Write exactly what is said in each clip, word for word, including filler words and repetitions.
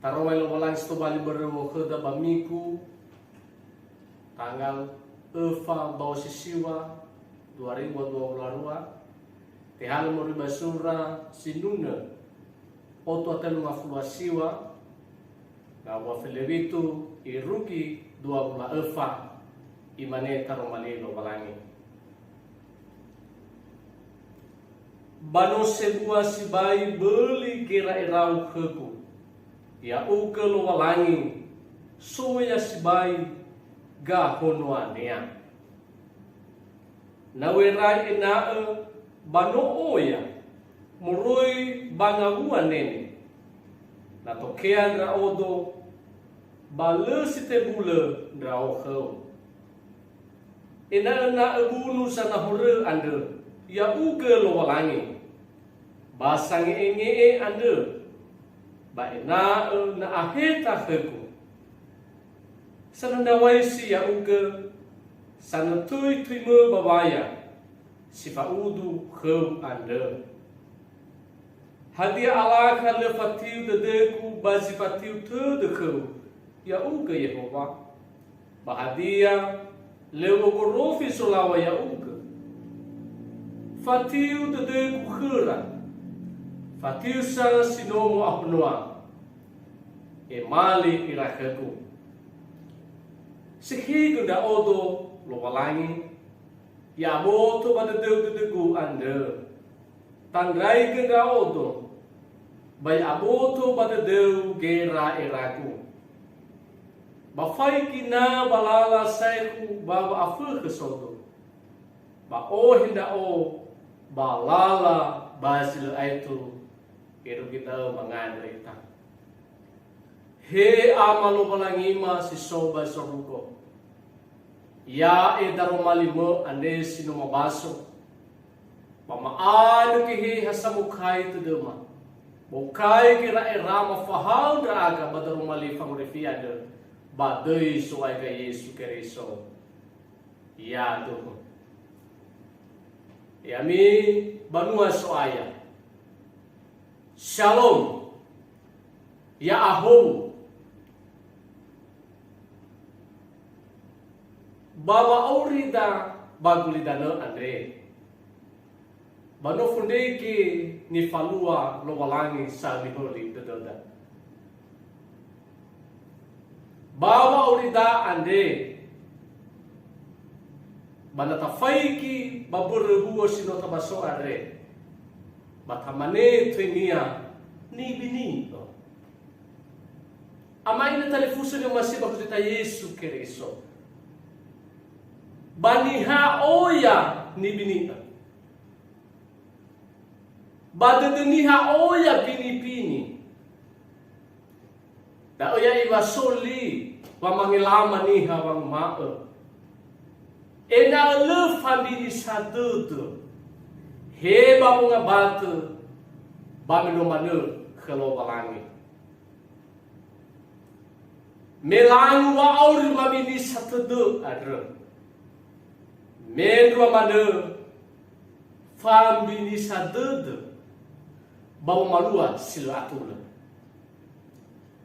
Taroma Lowalangi si tobali börö khöda ba Migu, tanggal öfa Baosisiwa dua ribu dua puluh dua, tehalö moroi ba sura Sinunö otu a telunga fulu a siwa, ngawua felewitu irugi dua wulu a öfa, imane taroma li Lowalangi. Ba no sebua sibai böli gera'erau khögu, ya'ugö Lowalangi, soya sibai gahonoania. Na u'erai ena'ö ba no oya moroi ba ngawua nene, na tokea ndra'odo, ba lö si tebulö ndra'o khöu. Ena'ö na öbunu zanahorö andrö, ya'ugö Lowalangi, ba sange'enge'e andrö, ba ena'ö na aheta khögu. Sanandrawaisi ya'ugö, sanatüitüimö ba waya si fa'udu khöu andrö. Hadia alakha lö fatiu dödögu ba zi fatiu tödö khöu, ya'ugö Yehowa? Ba hadia lö ogorofi zolaŵa ya'ugö? Fatiu dödögu khöra, fatiu sa si no mo'ahonoa, emali ira khögu. Sekhigö ndra'odo, Lowalangi, ya'aboto ba dödöu dödögu andrö. Tandraigö ndra'odo, ba ya'aboto ba dödöu gera'eragu. Ba faigi na ba lala saekhu ba wa'afökhö sodo, ba ohe ndra'o ba lala ba zi lö aetu, irugi da'ö mangandrö ita. He Ama Lowalangima si so ba zorugo, ya'e daroma limö andre si no mabaso, ba ma'anö Geheha samokai tödöma, bokai gera'erama fahaö ndra'aga ba daroma li fangorifi andrö, ba döi Zo'aega Yesu Keriso. Yaduhu. Ya'ami banua So'aya. Shalom. Ya'ahou. Ba wa'aurida ba gulidanö andre, ba no fondrege nifalua Lowalangi sahölihöli dödöda. Ba wa'aurida andre, ba na tafaigi ba mbörö buo si no tabaso andre, ba tamane töinia, "Nibini'ö." Ama ina talifusö ni'omasi'ö ba khö Tuta Yesu Keriso. Ba niha oya nibini'ö. Ba dödö niha oya binibini. Da'ö ya'i wa so li wamangelama niha wanguma'ö, ena'ö lö fambini sa dödö, he ba wongambatö, ba me no manö khö Lowalangi. Me langu wa'auri mambini sa tödö andrö. Mendrua manö fambini sa dödö ba womalua si lö atulö.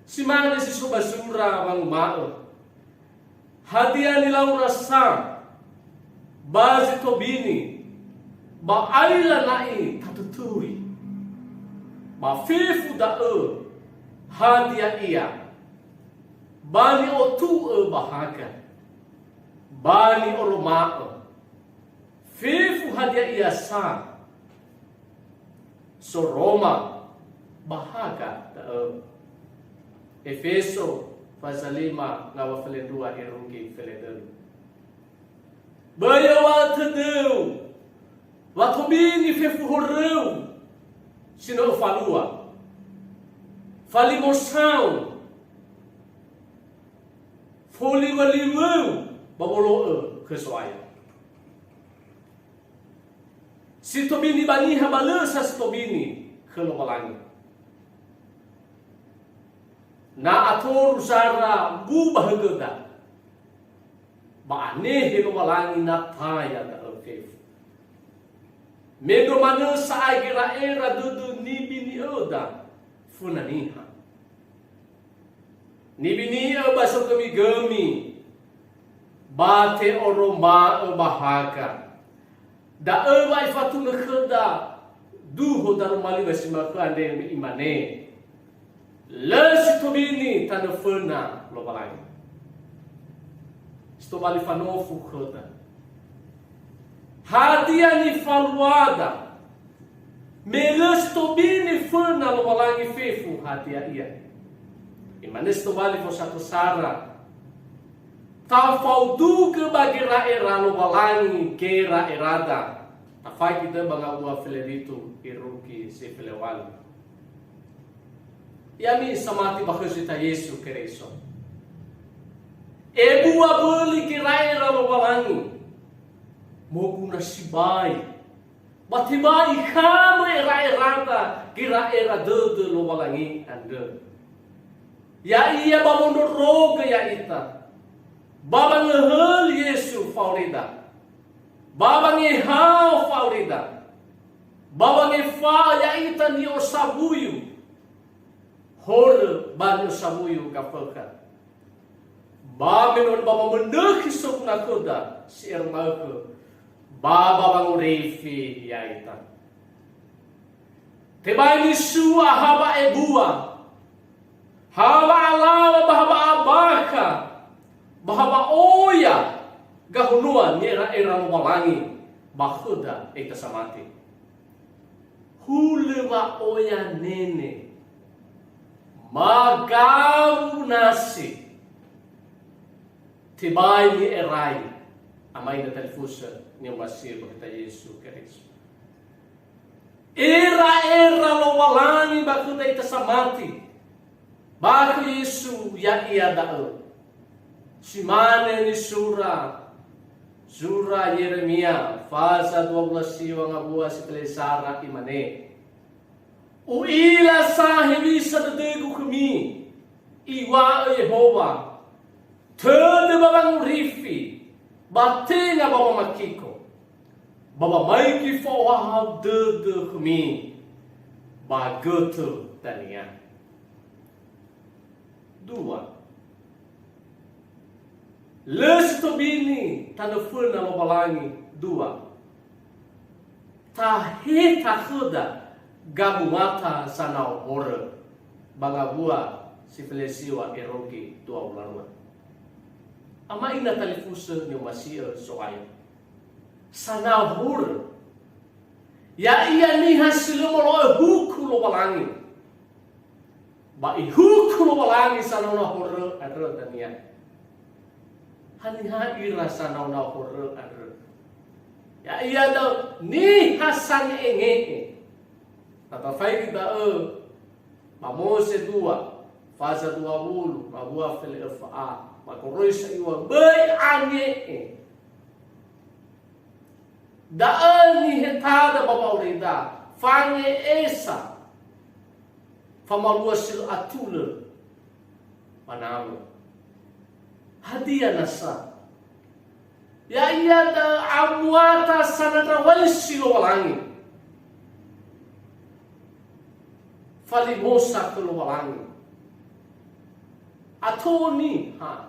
Si mane si so ba zura wanguma'ö, hadia nilaura sa ba zi tobini, ba aila na'i tatutui. Ba fefu da'ö, hadia ia? Ba ni'otu'ö ba haga, ba ni'oroma'ö. Fefu hadia ia sa? Soroma ba haga da'ö. Efeso, faza lima, ngawua felendrua irugi feledölu. Böi öŵa'ö tödöu, wa tobini fefu horöu si no öfalua. Falimosau, foliŵöliŵöu ba wolo'ö khö Zo'aya. Si tobini ba niha ba lö sa si tobini khö Lowalangi. Na atoru zara mbu ba högöda, ba anehe Lowalangi na taya da'ö fefu. Mendrua manö sa'ae gera'era dödö nibini'öda föna niha. Nibini'ö ba sogömi-gömi, ba te'oroma'ö ba haga. Da'ö wa ifatunö khöda duho daroma li ba si ma'ökhö andre me imane, "Lö si tobini tanö föna Lowalangi." Si tobali fanofu khöda. Hadia nifaluada? Me lö si tobini föna Lowalangi fefu, hadia ia? Imane si tobali fosato sara, "Tafaodugö ba gera'era Lowalangi gera'erada." Tafaigi dödö ba ngawua feleritu irugi si felewalu. Ya'ami samati ba khösi ta Yesu Keriso. Ebua böli gera'era Lowalangi. Moguna sibai. Ba tebai ikhamö era'erada gera'era dödö Lowalangi andrö. Ya'ia ba wondrorogö ya'ita. Ba wangöhöli Yesu fa'aurida. Ba wangehao fa'aurida. Ba wangefa'ö ya'ita ni'osawuyu horö ba ni'osawuyu gafökha. Ba me no ba wamönökhi soguna khöda si ero ma'ökhö, ba ba wangorifi ya'ita. Tebai nisua ha wa'ebua, ha wa'alawa ba ha wa'abakha, ba ha wa'oya gahonua ni'era'era Lowalangi ba khöda ita samati. Hulö wa'oya nene, magau nasi, tebai ni'erai, ama ina talifusö ni'omasi'ö ba khöda Yesu Keriso. Era'era Lowalangi ba khöda ita samati, ba khö Yesu ya'ia da'ö. Si mane nisura, zura Yeremia, faza dua wulu a siwa ngawua si felesara, imane, "U'ila sa hewisa dödögu khömi, iŵa'ö Yehowa, tödö ba wangorifi, ba tenga ba wamakiko, ba wamaigi fa'ohahau dödö khömi ba götö dania." Dua. Lö si tobini tanö föna Lowalangi. Dua. Taheta khöda gamuata sanao horö ba ngawua si felesiwa erogi dua wulu a rua. Ama ina talifusö ni'omasi'ö So'aya. Sanao horö. Ya'ia niha si lö molo'ö huku Lowalangi. Ba ihuku Lowalangi sanao-nao horö andrö dania. Haniha ira sanao-nao horö andrö? Ya'ia da'ö niha sange'enge'e. Tatafaigi da'ö ba Mose dua, faza dua wulu, ngawua fele'öfa a, ba goroisa iŵa'ö böi ange'e. Da'ö nihetada ba wa'aurida, fange'esa, famalua si lö atulö ba nawö. Hadia nasa? Ya'ia da'ö amuata sanandrawaisi Lowalangi. Falimosa khö Lowalangi. Ato niha.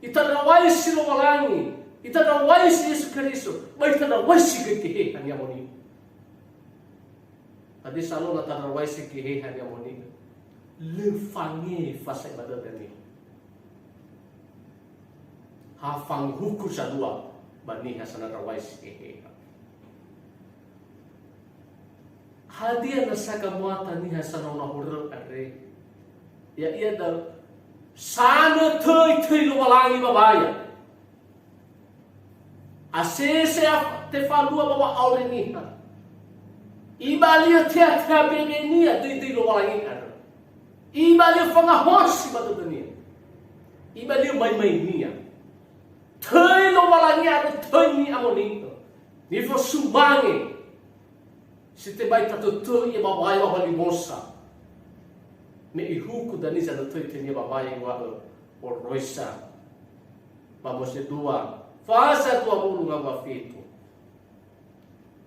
Itandrawaisi Lowalangi, itandrawaisi Yesu Keriso, ba itandrawaisi göi Geheha ni'amoni'ö. Hadia sa lö na tandrawaisi Geheha ni'amoni'ö? Lö fangefa sa'ae ba dödönia. Ha fanguhuku zalua ba niha sanandrawaisi Geheha. Hadia nasa gamuata niha sanao-nao horö andre? Ya'ia da'ö sanötöi-töi Lowalangi ba waya. Asese af-, tefalua ba wa'auri niha. Ibali'ö tea-tea bebenia döidöi Lowalangi andrö. Ibali'ö fangahosi ba dödönia. Ibali'ö maimainia. Töi Lowalangi andrö, töi ni'amoni'ö. Nifosumange. Si tebai tatötöi ia ba waya ba falimosa. Me ihuku dania zanötöi töinia ba waya iŵa'ö oroisa. Ba Mose dua, faza dua wulu ngawua fitu.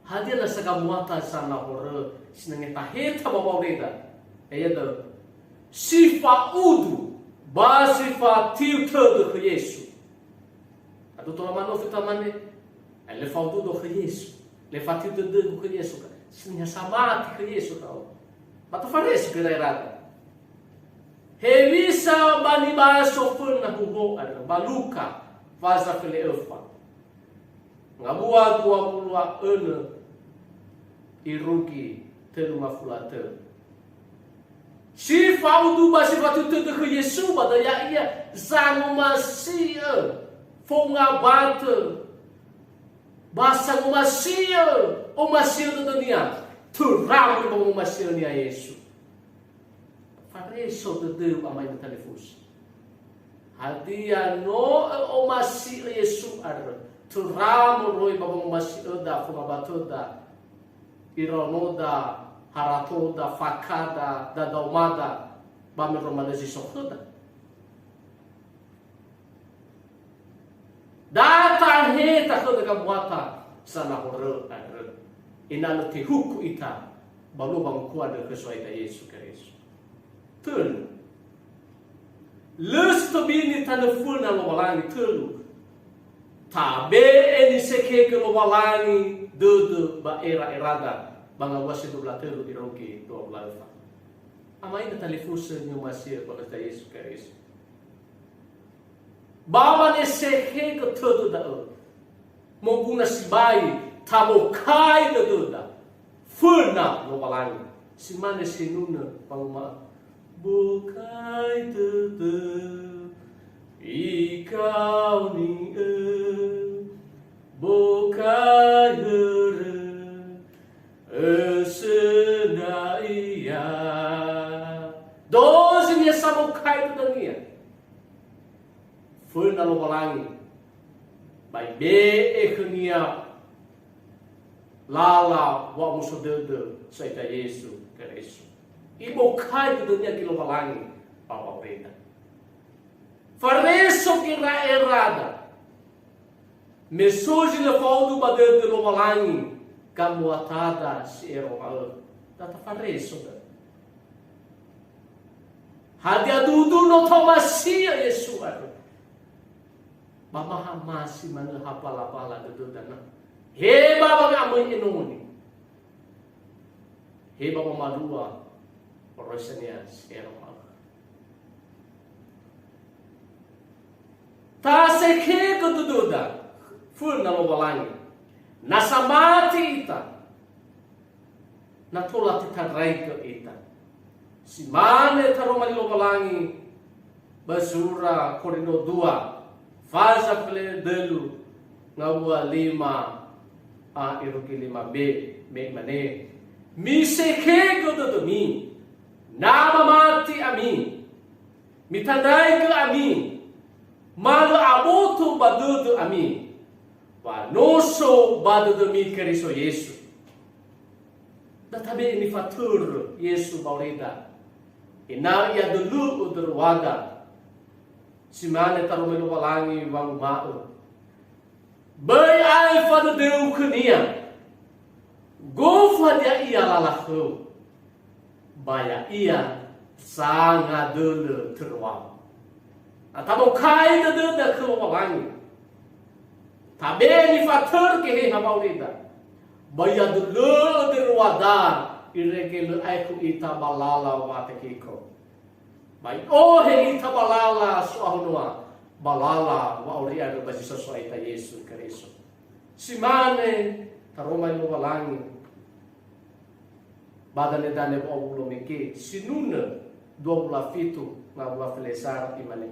Hadia nasa gamuata sanao horö sinangeheta-heta ba wa'aurida? Ya'ia da'ö si fa'udu Ba si fatiu tödö khö Yesu. Ato tola manofi tamane, eh, le faudu do khö Yesu. Le fatiu tödö khö Yesu. Siniha samati khö Yesu kau. Ba tafaresi khö daerada. Hewisa ba nibaso föna huho andrö, ba Luka, faza fele öfa. Ngawua dua wulu a önö irugi tölu ngafulu a tö. Si faudu ba si fatiu tödö khö Yesu ba da'ö ya'ia zangomasi'ö fao ngabatö ba sangomasi'ö, omasi'ö dödönia, töra moroi ba wangomasi'önia Yesu. Fareso dödöu ama ina talifusö. Hadia no ö'omasi'ö Yesu andrö, töra moroi ba wangomasi'öda, fao ngabatöda, iraonoda, haratoda, fakada, dadaomada, ba me romanö zi so khöda? Da tahe takhöda gamuata sanahorö andrö, ena'ö tehuku ita ba luo wangukua andrö khö So'aita Yesu Keriso. Tölu. Lö si tobini tanö föna Lowalangi. Tölu. Tabe'e nisekhegö Lowalangi dödö ba era'erada ba ngawua si dua wulu a tölu irugi dua wulu a öfa. Ama ina talifusö ni'omasi'ö ba khöda Yesu Keriso. Ba wanesekhegö tödö da'ö, moguna sibai tabokai dödöda föna Lowalangi. Si mane sinunö wanguma'ö, bokai dödö, ikaoni'ö, bokai hörö, ösö ndra'ia. Dozi niha sabokai dödönia. Föna Lowalangi, ba ibe'e khönia lala wa'omuso dödö So'aita Yesu Keriso. Ibokai dödönia göi Lowalangi ba wa'aurida. Fareso gera'erada. Me so zi lö faudu ba dödö Lowalangi, gamuatada si ero ma'ö, da tafareso dödö. Hadia dudu no ta'omasi'ö Yesu andrö? Ba ma hamasi manö ha balabala dödöda na. He ba wanga'amöi enoni. He ba wamalua oroisa-Nia si ero ma'ö. Tasekhegö dödöda föna Lowalangi. Na samati ita, na tola tetandraigö ita. Si mane taroma li Lowalangi ba zura Korino dua, faza fele dölu ngawua lima a irugi lima be, me imane, misekhegö dödömi, na mamati ami, mitandraigö ami, ma lö aboto ba dödö ami, wa no so ba dödömi Keriso Yesu. Da tabe'e nifatörö Yesu ba urida, ena'ö i'adölö'ö dödöada. Si mane taroma li Lowalangi wanguma'ö, böi aefa dödöu khö-Nia. Gofu hadia ia lala khöu, ba ya'ia sangadölö tödöau. Na tabokai dödöda khö Lowalangi, tabe'e nifatörö Geheha ba urida, ba i'adölö'ö dödöada, irege lö aekhu ita ba lala wa'atekiko. Ba i'ohe ita ba lala so'ahonoa, ba lala wa'auri andrö ba zi so So'aita Yesu Keriso. Si mane taroma li Lowalangi ba danedane wa'owulo mege, sinunö dua wulu a fitu ngawua felesara, imane,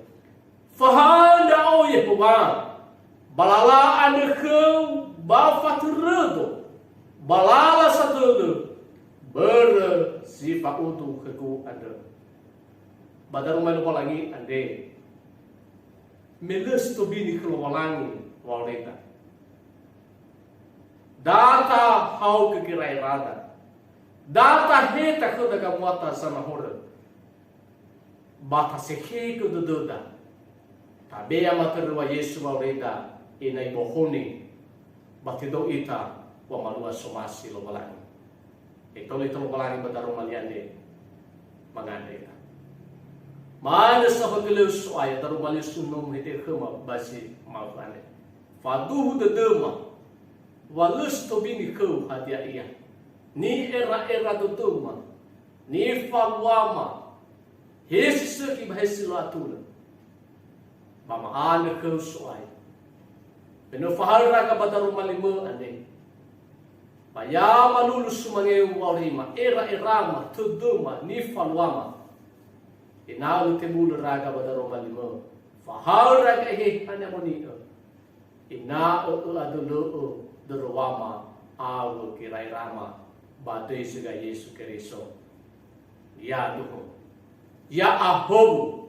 fahaö ndra'o Yehowa, ba lala andrö khöu ba fatörödo, ba lala sadölö, börö zi fa'udu khögu andrö. Ba daroma li Lowalangi andre, me lö si tobini khö Lowalangi wa'aurida. Da tahaogö gera'erada. Da tahe takhöda gamuata sanahorö. Ba tasekhegö dödöda. Tabe'e amatöröŵa Yesu wa'aurida, ena'ö ibohoni, ba tödöu ita wamalua somasi Lowalangi. Etoli ita Lowalangi ba daroma li andre, mangandrö ita. Ma'anö saohagölö So'aya, daroma li usunömu hede khöma ba zi ma'ökhö andre. Faduhu dödöma, wa lö si tobini khöu hadia ia. Ni'era'era dödöma, nifaluama, he si sökhi ba he si lö atulö. Ba ma'anö khöu So'aya. Me no fahaö raga ba daroma limö andre. Ba ya malulu sumangeu wa'aurima, era'erama, tödöma, nifaluama. Ena'ö tebulö raga ba daroma limö. Fahaö raga ehe hania moni'ö. Ena'ö ö'adölö'ö dödöwama awö gera'erama ba döi söga Yesu Keriso. Ya duhu. Ya ahowu.